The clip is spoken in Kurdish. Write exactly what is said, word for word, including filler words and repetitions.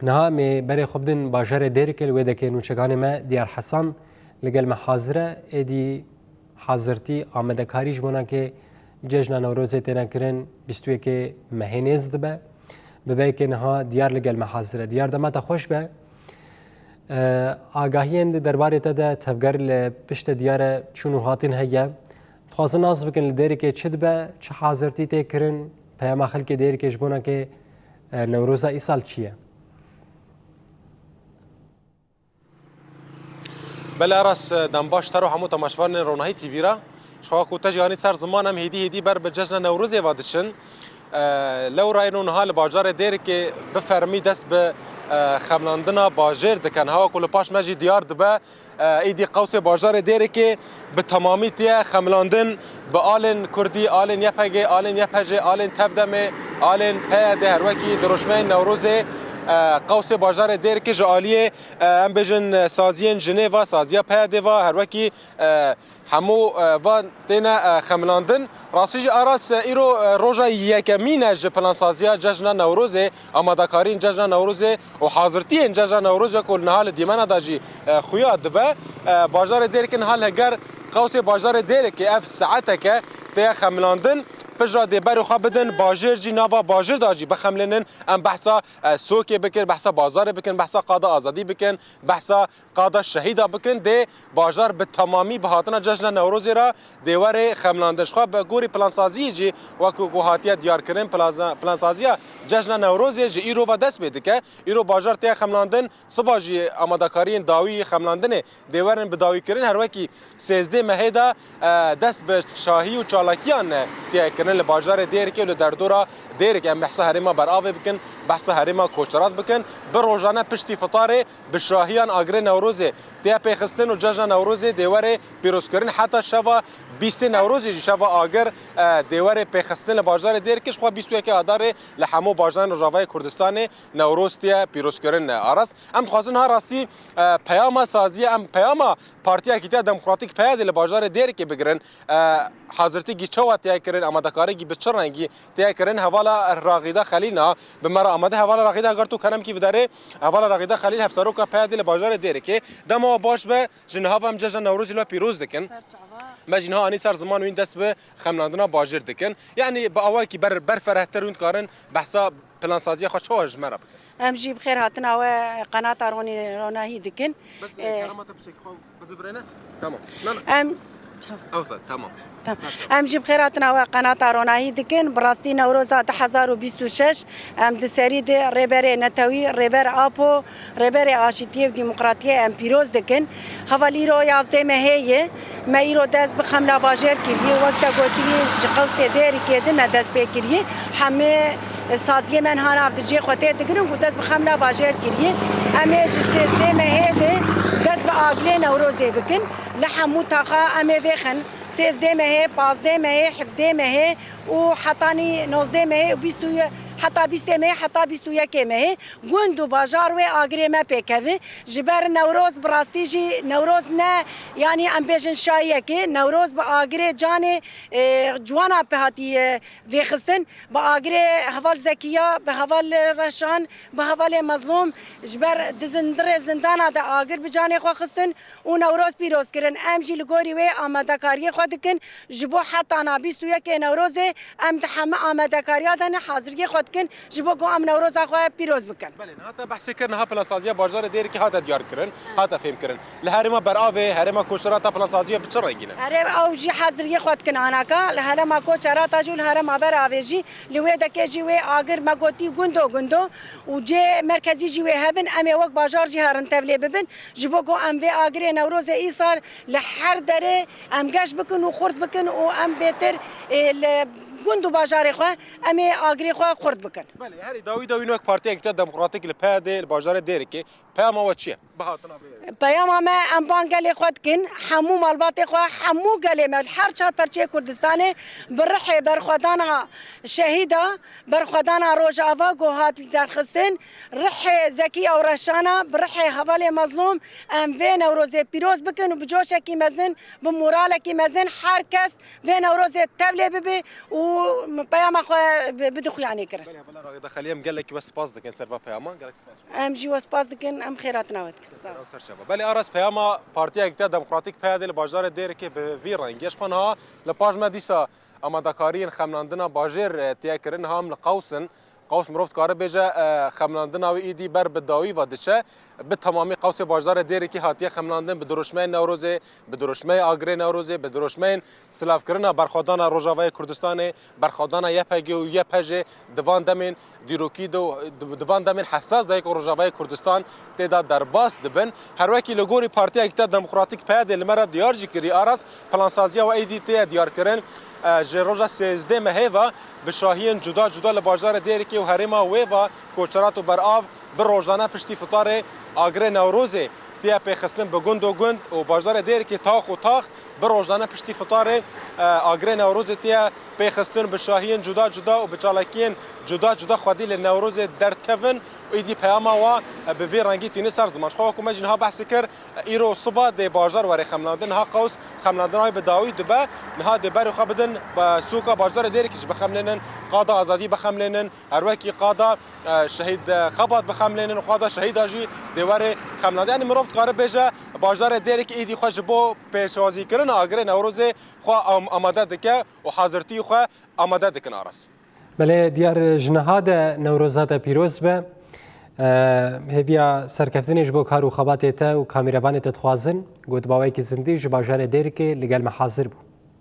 Niha em ê berê xwe bidin bajarê Dêrikê, li wê dekê nûçeganê me Diyar Hesan li gel me hazir e. Êdî hazirtî, amadekarî ji bona ke cejna Newrozê têne kirin bîst û yekê mehê nêz dibe. Bi vê yekê niha Diyar li gel me hazir e. Diyar, dema te xweş be. E, agahiyên di derbarê te de tevger li pişte Diyar e çûn û hatin heye. Dixwazin nas bikin li Dêrikê çi dibe, çi hazirtî tê kirin, peyama xelkê Dêrikê ji bona ke, e, Newroza îsal çi ye? Belê Aras, dem baş te re û hemû temaşevanên Ronahî T V re. Ji xwe ku te jî anî ser ziman, em hêdî hêdî ber bi cejna Newrozê ve diçin. E, lewra ên û niha li bajarê Dêrikê bi fermî dest bi, e, xemlandina bajêr dikin. Hewa ku li paş me jî diyar dibe, e, êdî qewsê bajarê Dêrikê bi temamî tê xemlandin. Bi alên Kurdî, alên Y P G, alên Y P C, alên Tevdemê, alên P Y D, her wekî dirûşmeyên Newrozê, e, qewsê bajarê Dêrikê ji aliyê, e, em bêjin, e, saziyên Jinêva, saziya P Y D va, her wekî, e, hemû, e, van têne, e, xemilandin. Rastî jî Aras, e, îro, e, roja yekemîn e ji plansaziya cejna Newrozê, amadakariyên cejna Newrozê û hazirtiyên cejna Newrozê ku niha li dîmena de jî, e, xuya dibe. E, bajarê Dêrikê niha li ger qewsê bajarê Dêrikê ev saeteke tê xemilandin. Piştre dê berê xwe bidin bajêr jî, nava bajêr de jî bixemlênin. Em behsa, e, Sokê bikin, behsa Bazarê bikin, behsa Qada Azadî bikin, behsa Qada Şehîda bikin, dê bajar bi temamî bi hatina cejna Newrozê re dê were xemlandin. Ji xwe bi gorî plansaziyê jî, wekî ku hatiye diyarkirin, plaza-, plansaziya cejna Newrozê ji îro ve dest pê dike. Îro bajar tê xemlandin, siba jî amadakariyên dawî xemlandinê dê werin bi dawî kirin. Her wekî sêzdeh mehê de, e, dest bi şahî û çalakiyan, e, tê kirin li bajarê Dêrikê û li derdora Dêrikê. Em behsa herêma Beravê bikin, behsa herêma Koçerat bikin. Bi rojane piştî fitarê bi şahiyan agirê Newrozê tê pêxistin û cejna Newrozê dê were pîrozkirin. Heta şeva bîstê Newrozê jî şeva agir, e, dê were pêxistin li bajarê Dêrikê. Ji xwe bîst û yekê Adarê li hemû bajarên Rojavayê Kurdistanê Newroz tê pîrozkirin. Aras, em dixwazin ha rastî, e, peyama saziye, em peyama Partiya Yekîtiya Demokratîk, P Y D, li bajarê Dêrikê bigirin. E, hazirtî gî çawa tê kirin, amadekarekî bi çi rengî tê kirin? Hevala Raxîda Xelîl niha bi me re amade. Hevala Raxîda, heger tu kalemkî biderê. Hevala Raxîda Xelîl, hevseroka P Y D li bajarê Dêrikê. Dema we baş be, ji niha ve em cejna Newrozê li we pîroz dikin. Me jî niha anî ser ziman wîn dest bi xemlandina bajêr dikin. Yanî bi awayekî ber, berferehtir wîn dikarin behsa plansaziya xwe çawa ji me re bikin? Em jî bi xêr hatina we qenata Ronî Ronahî dikin. Bes, e, Ee, kerema te piçekî xwe bizivirêne. Tamam. Na, na. Em Ew zat, tamam. Tamam. Em jî bi xêr hatina we qenata Ronahî dikin. Bi rastî Newroza du hezar û bîst û şeş em di serî de Rêberê Netewî, Rêber Apo, Rêberê Aşîtiyê û Demokratiyê em pîroz dikin. Heval îro yazdeh mehê ye. Me îro dest bi xemla bajêr kiriye. Wek te gotiye, ji qewsê Dêrikê de me dest pê kiriye. Hemê saziyê me niha nav di cihê xwe tê digirin ku dest bi xemla bajêr kiriye. Em ê ji sêzdeh mehê de dest bi agirê Newrozê bikin. Li hemû taxa em ê vêxin. Sêzdeh mehê, pazdeh mehê, hevdeh mehê û hetanî nozdeh mehê û bîst û ye-, heta bîstê mehê, heta bîst û yekê mehê. Gund û bajar wê agirê me pêkeve. Ji ber Newroz, bi rastî jî Newroz ne, yanî em bêjin şahiyekê, Newroz bi agirê canê, e, ciwana pê hatiye vêxistin. Bi agirê heval Zekiya, bi heval Reşan, bi hevalê Mezlûm, ji ber di zindirê zindana de agir bi canê xwe xistin û Newroz pîroz kirin. Em jî li gorî wê amadekariyê xwe dikin. Ji bo hetana bîst û yekê Newrozê em di heme amadekariya de ne haziriyê xwe dikin, ji bo ku em Newroza xwe pîroz bikin. Belê, niha te behsê kir, niha plansaziya bajarê Dêrikê hate diyar kirin, hate fêhm kirin. Li herêma Beravê, herêma Koçerata plansaziya bi çi rengî ne? Erê, ew jî haziriyê xwe dikin anaka. Li herêma Koçerata jî û li herêma Beravê jî, li wê dekê jî wê agir me gotî gundo gundo û cê merkezî jî wê hebin. Em ê wek bajar jî herin tevlê bibin. Ji bo ku em vê agirê Newrozê îsal li her derê em geş bikin û xurt bikin û em bêtir, ê, li gund û bajarê xwe em ê agirê xwe xurt bikin. Belê, herî dawî dawî wek Partiya Yekîtiya Demokratîk li P Y D li bajarê Dêrikê peyama we çi ye? Bi hatina vê. Peyama me, em bang gelê xwe dikin, hemû malbatê xwe, hemû gelê me, her çar perçeyê Kurdistanê bi rihê berxwedana şehîda, berxwedana Rojava ku hat lidarxistin, rihê Zekî ew Reşana, bi rihê hevalê Mezlûm, em vê Newrozê pîroz bikin û bi coşekî mezin, bi moralekî mezin her kes vê Newrozê tevlê bibe û Û peyama xwe bi- bidixuyanê kirin. Belê, belê, Raxîda Xelî, em gelekî we spas dikin ser va peyama. Gelek spas. Em jî we spas dikin, em xêratina we dikin. Sağ ol. Belê Aras, peyama Partiya Yekîtiya Demokratîk P Y D li bajarê Dêrikê bi vî rengî. Ji xwe niha li paş me dîsa amadakariyên xemlandina bajêr, e, tê kirin, niha em li Qews in. Qews mirov dikare bêje, e, xemlandina wî êdî ber bi dawî ve diçe. Bi temamî Qewsê bajarê Dêrikê hatiye xemlandin bi dirûşmeyên Newrozê, bi dirûşmeyê Agirê Newrozê, bi dirûşmeyên silavkirina berxwedana Rojavayê Kurdistanê, berxwedana Y P G û Y P J di van demên dîrokî de û di van demên hesas de ku Rojavayê Kurdistan tê de derbas dibin. Her wekî li gorî Partiya Yekîtiya Demokratîk P Y D li me re diyar jî kirî, Aras, plansaziya we êdî tê ye diyarkirin. E, ji roja sêzdeh mehê ve bi şahiyên cuda cuda li bajarê Dêrikê û herêma wê ve koçerat û berav bi rojane piştî fitarê Agirê Newrozê tê ye pêxistin bi gund û gund û bajarê Dêrikê tax û tax bi rojane piştî fitarê, e, Agirê Newrozê tê ye pêxistin, bi şahiyên cuda cuda û bi çalakiyên cuda cuda xwedî li Newrozê derdikevin û êdî peyama wa, e, bi vî rengî tîne ser ziman. Ji xwe wekû me jî niha behs kir, e, îro siba dê bajar were xemlandin. Niha Qews xemlandina wê bi dawî dibe. Niha dê berê xwe bidin, e, sûka bajarê Dêrikê jî bixemlênin, qada azadî bixemlênin, her wekî qada, e, şehîd, e, Xebat bixemlênin û qada şehîda jî dê were xemlandin. Yanî mirov dikare bêje bajarê Dêrikê êdî xwe ji bo pêşwazîkirina Agirê Newrozê xwe am- amade dike û hazirtî xwe amade dikin, Aras. Belê, diyar ji niha de Newroza te pîroz be. E, hêviya serkeftinê ji bo kar û xebatê te û kamîrevanê te dixwazin. Gotbaweyekî zindî ji bajarê Dêrikê li gel me hazir bû.